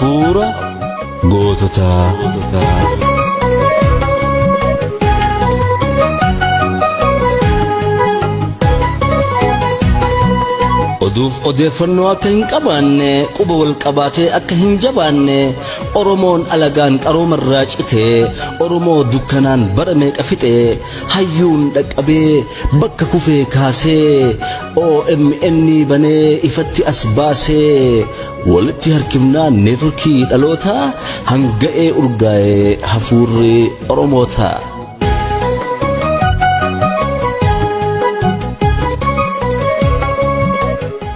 Hafuura goototaa. Oduuf odeeffannoo akka hin qabaanne, quba wal qabaatee akka hin jabaanne, Oromoon alagaan qaroomarraa cite, Oromoo dukkanaan bara meeqa fixe, hayyuun dhaqqabee bakka kufee kaasee, OMN banee ifatti as baasee, walitti harkifnaan neetworkii dhalootaa hanga'ee urgaa'ee hafuurri Oromootaa.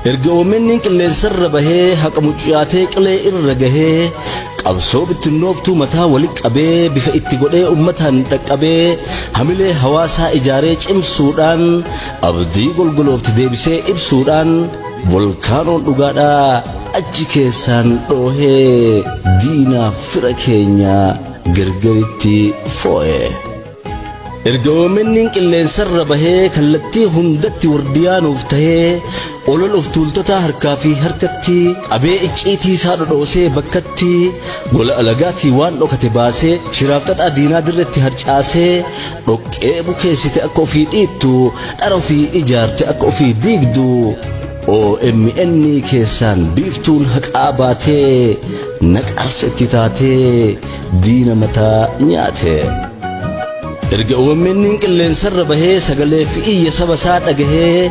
Erga OMN qilleensarra bahee haqa mucucaatee qilee irra gahee qabsoo bittinnooftuu mataa walitti qabee bifa itti godhee uummataan dhaqqabee hamilee hawaasaa ijaaree cimsuudhaan abdii golgoloofte deebisee ibsuudhaan volkaanoon dhugaadhaa achi keessaan dhoohee diinaaf fira keenya gargaritti foo'e. Erga OMN qilleensarra bahee kallattii hundatti wardiyaanuuf tahee olol of tuultotaa harkaa fi harkatti qabee icciitii isaa dhodhoosee bakkatti gola alagaatii waan dhokate baasee shiraaf xaxaa diinaa dirretti harcaasee dhoqqee bukeessite akka ofii dhiittu dhara ofii ijaarte akka ofii diigdu OMN keessaan biiftuun haqaa baatee naqarsa itti taatee diina mataa nyaate. Erga OMN qilleensarra bahee sagalee fi iyya saba isaa dhagahee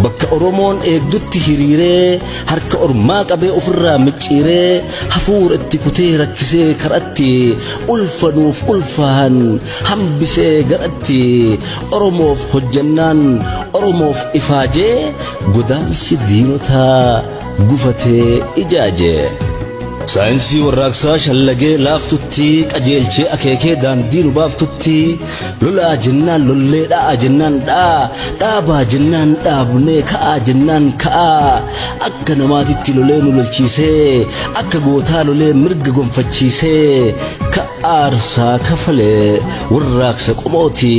bakka Oromoon eegdutti hiriiree harka ormaa qabee ofirraa micciiree hafuura itti kutee rakkisee karatti ulfanuuf ulfaahan hambisee garatti Oromoof hojjannaan Oromoof ifaajee godaansi diinotaa gufatee ijaaje. Saayinsii warraaqsaa shallagee laaftutti qajeelchee akeekee daandii nu baaftutti lolaa jennaan lollee dha'aa jennaan dha'aa dhaabaa jennaan dhaabnee ka'aa jennaan ka'aa akka namaatitti lolee nu lolchiisee akka gootaa lolee mirga gonfachiisee ka aarsaa kafalee warraaqsa qomooti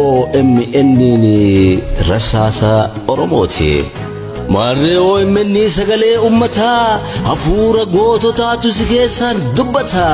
OMN rasaasa Oromooti. Maarree OMN sagalee uummataa hafuura goototaatu si keessaan dubbata.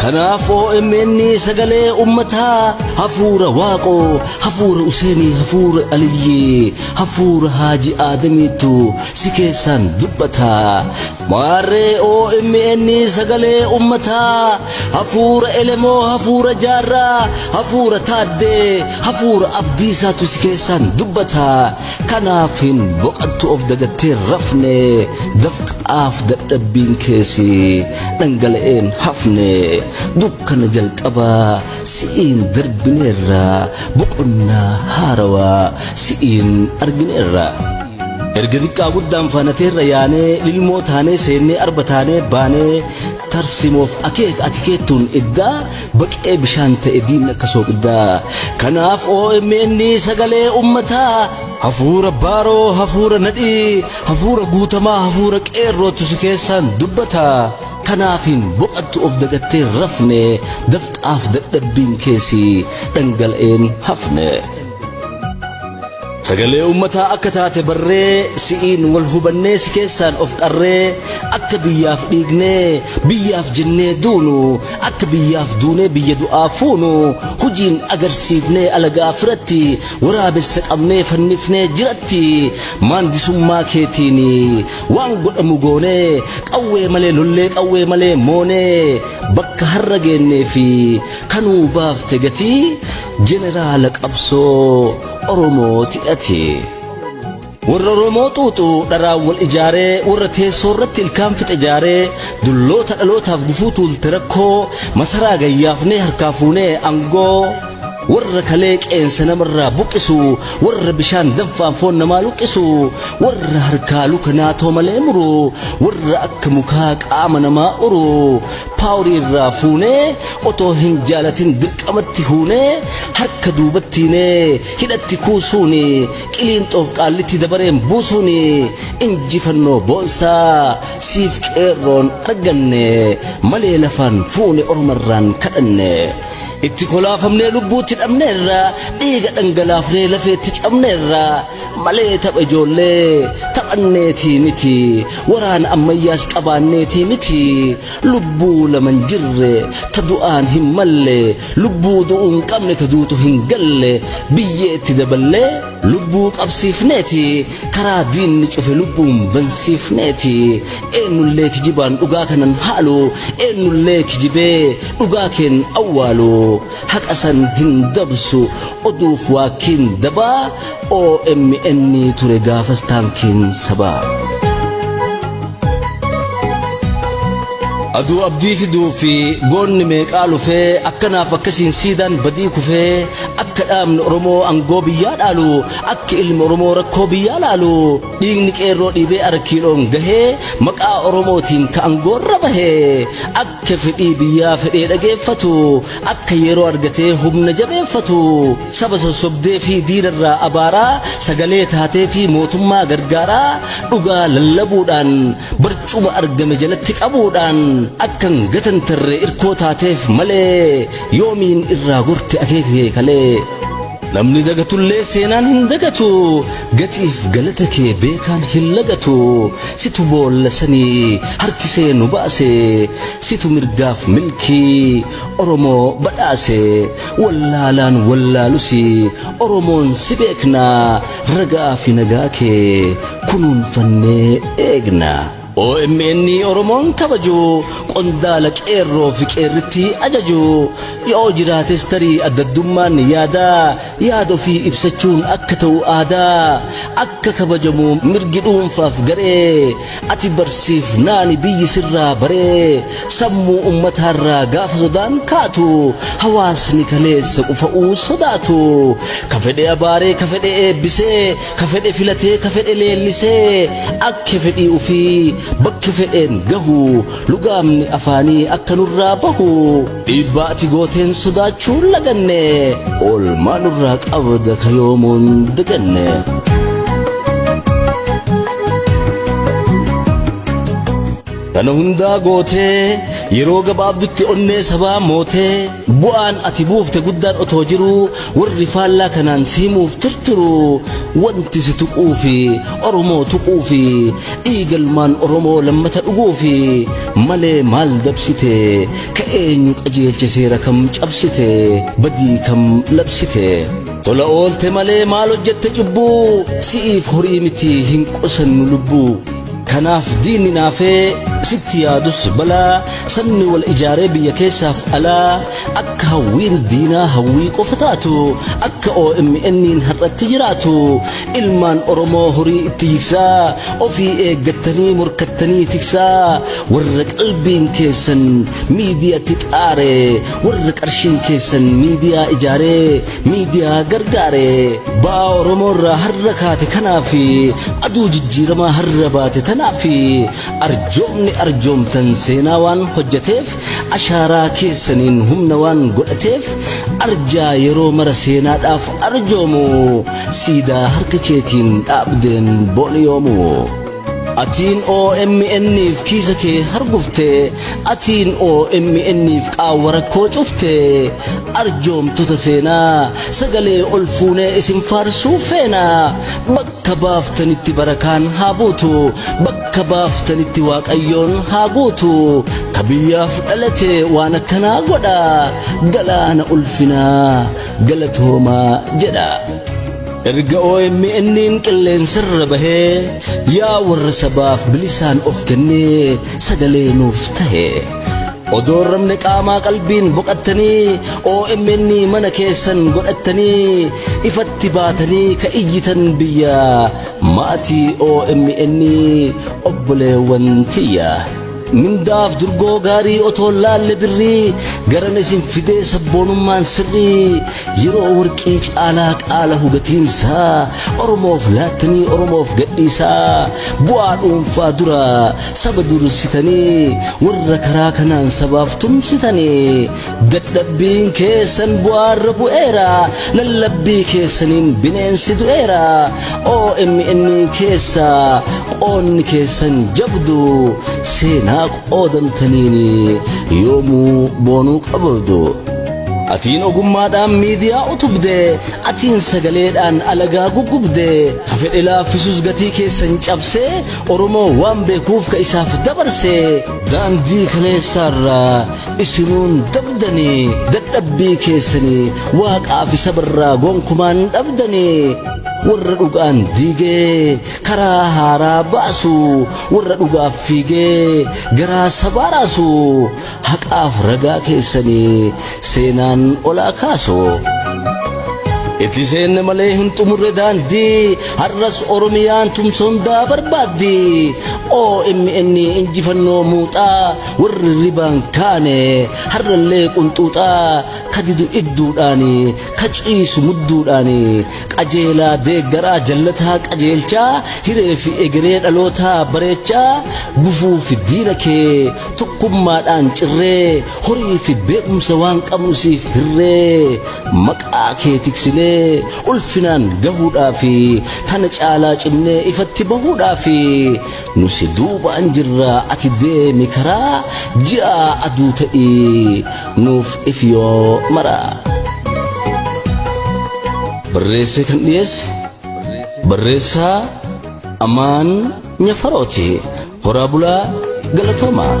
Kanaaf OMN sagalee uummataa hafuura Waaqoo, hafuura Useenii, hafuura Aliyyii, hafuura Haaji Aadamiitu si keessaan dubbata. Maarree OMN sagalee uummataa hafuura Elemoo, hafuura Jaarraa, hafuura Taaddee, hafuura Abdiisaatu si keessaan dubbata. Kanaaf hin boqattu of dagattee rafne dafqaaf dadhabbiin keessi dhangala'een hafne dukkana jalqabaa si'iin darbineerra boqonnaa haarawaa si'iin argineerra. Erga xiqqaa guddaan faanateerra yaanee lilmoo taanee seennee arba taanee baanee tarsimoof akeeka ati keettuun iddaa baqee bishaan ta'e diinni akka sooqiddaa. Kanaaf OMN sagalee uummataa hafuura baaroo hafuura nadhii hafuura guutamaa hafuura qeerrootu si keessaan dubbata. Kanaaf hin boqattu of dagattee rafne dafqaaf dadhabbiin keessi dhangala'een hafne. Sagalee uummataa akka taate barree si'iin wal hubannee si keessaan of qarree akka biyyaaf dhiignee biyyaaf jennee duunu akka biyyaaf duunee biyya du'aa fuunu hojiin agarsiifnee alagaa firatti waraabessa qabnee fannifnee jiratti maandisummaa keetiin waan godhamu goonee qawwee malee lollee qawwee malee moonee bakka har'a geennee fi kanuu baafte gatii jeneraala qabsoo Oromooti ati. Warra Oromoo xuuxu dharaan wal ijaaree warra teessoo irratti ilkaan fixe ijaaree dulloota dhalootaaf gufuu tuulte rakkoo masaraa gayyaafnee harkaa fuunee aangoo warra kalee qeensa namarraa buqqisu warra bishaan danfaan foon namaa luqqisu warra harkaa luka naatoo malee muru warra akka mukaa qaama namaa uru paaworii irraa fuunee otoo hin jaalatin dirqamatti huunee harka duubattiinee hidhatti kuusuuni qiliinxoof qaallitti dabareen buusuuni injifannoo boonsaa siif qeerroon arganne malee lafaan fuune ormarraan kadhanne. Itti kolaafamnee lubbuutti dhabneerra, dhiiga dhangalaafnee lafeetti cabneerra malee tapha ijoollee taphanneetii miti, waraana ammayyaas qabaanneetii miti. Lubbuu lama hin jirre ta du'aan hin malle, lubbuu du'uu hin qabne ta duutu hin galle biyyeetti daballee lubbuu qabsiifneeti, karaa diinni cufe lubbuun bansiifneeti. Eenyullee kijibaan dhugaa kanan haalu, eenyullee kijibee dhugaa keen awwaalu, haqa san hin dabsu oduuf waakkiin dabaa. OMN ture gaafas taankiin sabaa. Aduu abdii fiduu fi goonni meeqaa lufee, akkanaaf akkasiin siidaan badii kufee, akka dhaabni Oromoo aangoo biyyaa dhaalu, akka ilmi Oromoo rakkoo biyyaa laalu, dhiigni qeerroo dhiibee arkiidhoon gahee, maqaa Oromootiin ka aangoorra bahee, akka fedhii biyyaa fedhee dhageeffatu, akka yeroo argatee humna jabeeffatu, saba sossobdee fi diinarraa abaaraa, sagalee taatee fi mootummaa gargaaraa, dhugaa lallabuudhaan barcuma argame jalatti qabuudhaan akkan gatantarre irkoo taateef malee yoomiin irraa gorte akeeka kee kalee. Namni dagatullee seenaan hin dagatu, gatiif galata kee beekaan hin lagatu. Situ boolla sanii harkisee nu baase, situ mirgaaf milkii Oromoo badhaase. Wallaalaan wallaalusi Oromoon si beekna, ragaa fi nagaa kee kunuunfannee eegna. OMN Oromoon kabaju, qondaala qeerroo fi qeerritti ajaju, yoo jiraates tarii addaddummaan yaadaa, yaada ofii ibsachuun akka ta'u aadaa, akka kabajamu mirgi dhuunfaaf garee, ati barsiif naani biyyi sirraa baree, sammuu ummataarraa gaafa sodaan kaatu, hawaasni kaleessa qufa'uu sodaatu, ka fedhe abaaree, ka fedhe eebbisee, ka fedhe filatee, ka fedhe leellisee, akka fedhii ofii bakka fedheen gahu, lugaamni afaanii akka nurraa bahu, dhiibbaa ati gooteen sodaachuu laganne, oolmaa nurraa qabda ka yoomuun daganne. Kana hundaa gootee yeroo gabaabdutti onnee sabaa mootee, bu'aan ati buufte guddaan otoo jiruu, warri faallaa kanaan simuuf tirtiru, wanti si tuquu fi Oromoo tuquu fi dhiigalmaan Oromoo lammata dhuguu fi malee maal dabsite, ka eenyu qajeelche, seera kam cabsite, badii kam labsite? Tola oolte malee maal hojjette cubbuu? Si'iif horii miti hin qusannu lubbuu. Kanaaf diinni naafee sitti yaadus balaa, sabni wal ijaaree biyya keessaaf alaa, akka hawwiin diinaa hawwii qofa taatu, akka OMN'n har'atti jiraatu, ilmaan Oromoo horii itti jigsaa, ofii eeggattanii morkattanii tiksaa, warra qalbiin keessan miidiyaatti xaare, warra qarshiin keessan miidiyaa ijaaree miidiyaa gargaare, ba'aa Oromoo irraa har'a kaate kanaaf, aduu jijjiiramaa har'a baate tanaaf, arjoomni arjoomtan seenaa waan hojjeteef, ashaaraa keessaniin humna waan godhateef, arjaa yeroo mara seenaadhaaf arjoomu, siidaa harka keetiin dhaabdeen booniyoomu. Atiin OMN'if kiisa kee hargufte, atiin OMN'if qaawwa rakkoo cufte, arjoomtota seenaa sagalee ol fuunee isin faarsuu feena. Bakka baaftanitti barakaan haa buutu, bakka baaftanitti Waaqayyoon haa guutu. Ka biyyaaf dhalate waan akkanaa godha, galaana ulfinaa galatoomaa jedha. Erga OMN'n qilleensarra bahee, yaa warra sabaaf bilisaan of kennee sagalee nuuf tahe, odoon ramne qaamaa qalbiin boqattanii, OMN mana keessan godhattanii, ifatti baatanii ka iyyitan biyya, maatii OMN obboleewwan tiyya. Mindaaf durgoo gaarii otoo laalle birrii, garan isin fidee sabboonummaan sirrii, yeroo warqii caalaa qaala hugatiinsaa, Oromoof laattanii Oromoof gadhiisaa, bu'aa dhuunfaa dura saba dursitanii, warra karaa kanaan sabaaf tumsitanii, dadhabbiin keessan bu'aarra bu'eera, lallabbii keessaniin bineensi du'eera. OMN keessa qoonni keessan jabdu, seenaa qoodamtaniin yoomuu boonuu qabdu. Atiin ogummaadhaan miidiyaa utubde, atiin sagaleedhaan alagaa guggubde, ka fedhe laaffisus gatii keessan cabsee, Oromoo waan beekuuf ka isaaf dabarse, daandii kaleessaarraa isinuun dabdanii, dadhabbii keessanii waaqaa fi sabarraa gonkumaan dhabdanii, warra dhugaan diigee karaa haaraa baasu, warra dhugaaf fiigee garaa sabaa raasu, haqaaf ragaa keessanii seenaan olaa kaasu. Itti seenne malee hin xumurre daandii, har'as Oromiyaan tumsa hundaa barbaaddi. OMN injifannoo muuxaa, warri ribaan kaane har'allee qunxuuxaa, ka didu idduudhaani, ka ciisu mudduudhaani, qajeelaa deeggaraa jallataa qajeelchaa, hiree fi egeree dhalootaa bareechaa, gufuu fi diina kee tokkummaadhaan cirree, horii fi beekumsa waan qabnu siif hirree, maqaa kee tiksinee ulfinaan gahuudhaafi tana caalaa cimnee ifatti bahuudhaafi nu si duubaan jirra, ati deemi karaa ji'a aduu ta'ii nuuf ifiyoo mara. Barreessee kan dhiyeesse barreessaa Amaan Nyafarooti. Horaa bulaa, galatoomaa.